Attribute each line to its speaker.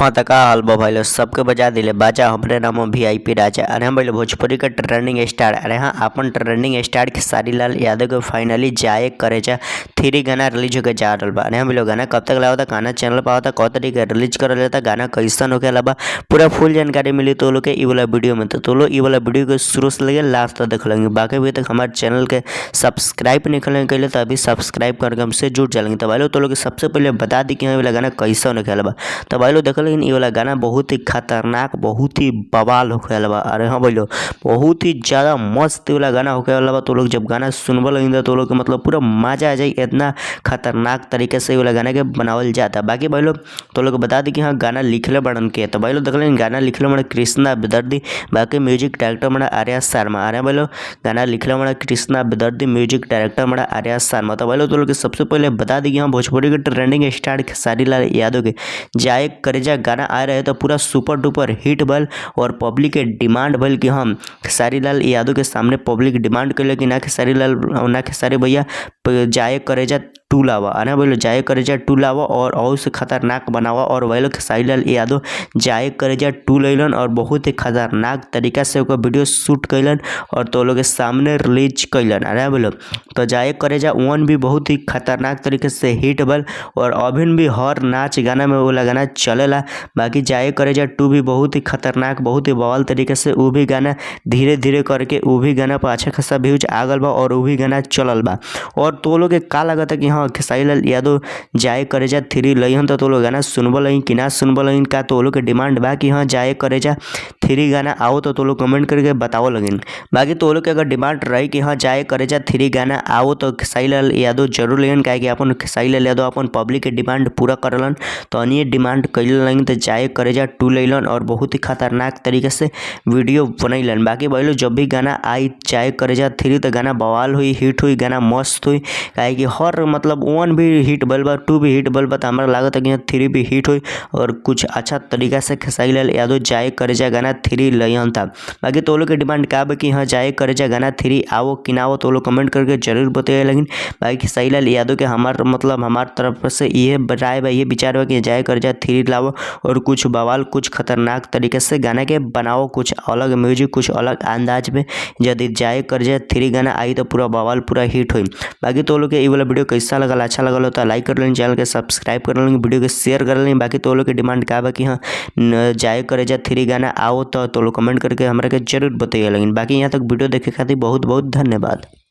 Speaker 1: हाँ त का हाल बा भाई लोग, सबके बजा दिले बाजा हमरे नाम वीआईपी राजा। अरे हम भोजपुरी के ट्रेंडिंग स्टार। अरे हाँ, अपन ट्रेंडिंग स्टार खेसारी लाल यादव के फाइनली जाए करेजा 3 गाना रिलीज होके जा रहा बा। अरे हम लोग गाना कब तक लावता, गाना चैनल पर आवता, कौ तरीके रिलीज करल जाता, गाना कैसन होके बा, पूरा फुल जानकारी मिली तो लोग के इ वाला वीडियो में। तो लोग इ वाला वीडियो के शुरू से लेके लास्ट तक देख लेंगे। बाकी अभी तक हमारे चैनल के सब्सक्राइब नहीं करेंगे तो अभी सब्सक्राइब करके हमसे जुड़ जाएंगे। तो भाई लोग तो लोग सबसे पहले बता दी कि वाला गाना कैसन होके बा। तो भाई लोग देख लेकिन ये वाला गाना बहुत ही खतरनाक, बहुत ही बवाल होके बा। अरे हाँ भाई लोग, बहुत ही ज़्यादा मस्त वाला गाना होके वाला बा। तो लोग जब गाना सुनबो लगे तो लोग मतलब पूरा मजा आ जाए, इतना खतरनाक तरीके से वाला गाना के बनावल जाता। बाकी भाई लोग तो लोग बता दी कि हाँ गाना लिखले बड़न के। तो भाई लोग देख लेकिन गाना लिखले बड़े कृष्णा बेदर्दी, बाकी म्यूजिक डायरेक्टर बड़ा आर्या शर्मा। अरे भाई लोग गाना लिखले बड़ा कृष्णा बेदर्दी, म्यूजिक डायरेक्टर बड़ा आर्या शर्मा। तो भाई लोग तो लोग सबसे पहले बता दी कि हाँ भोजपुरी के ट्रेंडिंग स्टार खेसारी लाल यादव के जाए करेजा गाना आ रहे तो पूरा सुपर डुपर हिट भल और पब्लिक के डिमांड भल कि हम खेसारी लाल यादव के सामने पब्लिक डिमांड कैले कि ना खेसारी लाल ना खेसारी भैया जाए करेजा 2 लावा। अरे बोलो जाए करेजा 2 लावा और से खतरनाक बनावा। और वही लोग खेसारी लाल यादव जाए करेजा 2 लैलन और बहुत ही खतरनाक तरीका से ओकर वीडियो शूट कैलन और तो लोग के सामने रिलीज कैलन। अरे बोलो तो जाए करेजा 1 भी बहुत ही खतरनाक तरीके से हिट भल और अभी भी हर नाच गाना में वो गाना चलेला। बाकी जाए करेजा 2 भी बहुत ही खतरनाक, बहुत ही बवाल तरीके से वो भी गाना धीरे धीरे करके वो भी गाना पर अच्छा खासा व्यूज आ गल बा और वो भी गाना चलल बा। और तो लोग के का लगता कि हाँ खेसारी लाल यादव जाए करेजा 3 लईहन तो लोग गाना सुनबो लगिन कि ना सुनबो लगिन, का तो लोग के डिमांड बा कि हाँ जाए करेजा 3 गाना आओ तो लोग कमेंट करके बताओ लगिन। बाकी तो लोग के अगर डिमांड रही कि हाँ जाए करेजा 3 गाना आओ तो खेसारी लाल यादव जरूर लगिन, काहे कि अपन खेसारी लाल यादव अपन पब्लिक के डिमांड पूरा करलन। तो अन्य डिमांड कैलन लगिन तो जाए करेजा 2 लैलन और बहुत ही खतरनाक तरीके से वीडियो बनैलन। बाकी भाई लोग जब भी गाना आई जाए करेजा 3 तो गाना बवाल हुई, हिट हुई, गाना मस्त हुई, काहे कि हर मतलब 1 भी हिट भइल बा, 2 भी हिट भइल बा, तो हमरा लागत है कि 3 भी हिट हुई और कुछ अच्छा तरीका से खेसारी लाल यादव जाए करेजा गाना 3 लईहन था। बाकी तो लोग के डिमांड का बा कि हाँ जाए करेजा गाना 3 आओ कि ना आओ तो लोग कमेंट करके जरूर बताइए। लेकिन बाकी खेसारी लाल यादव के हमार मतलब हमार तरफ से ये राय बा, ये विचार बा कि जाए करेजा 3 लाओ और कुछ बवाल, कुछ खतरनाक तरीके से गाना के बनाओ, कुछ अलग म्यूजिक, कुछ अलग अंदाज में। यदि जाए करेजा 3 गाना आई तो पूरा बवाल, पूरा हिट हुई। बाकी तो लोग के ये वाला वीडियो कैसा लगल, अच्छा लगल तो लाइक कर लें, चैनल के सब्सक्राइब कर लें, वीडियो के शेयर कर लें। बाकी तो लोग के डिमांड का बा कि हाँ जाए करेजा 3 गाना आओ तो लोग कमेंट करके हमरा के जरूर बताइए। लेकिन बाकी यहाँ तक वीडियो देखे खातिर बहुत बहुत धन्यवाद।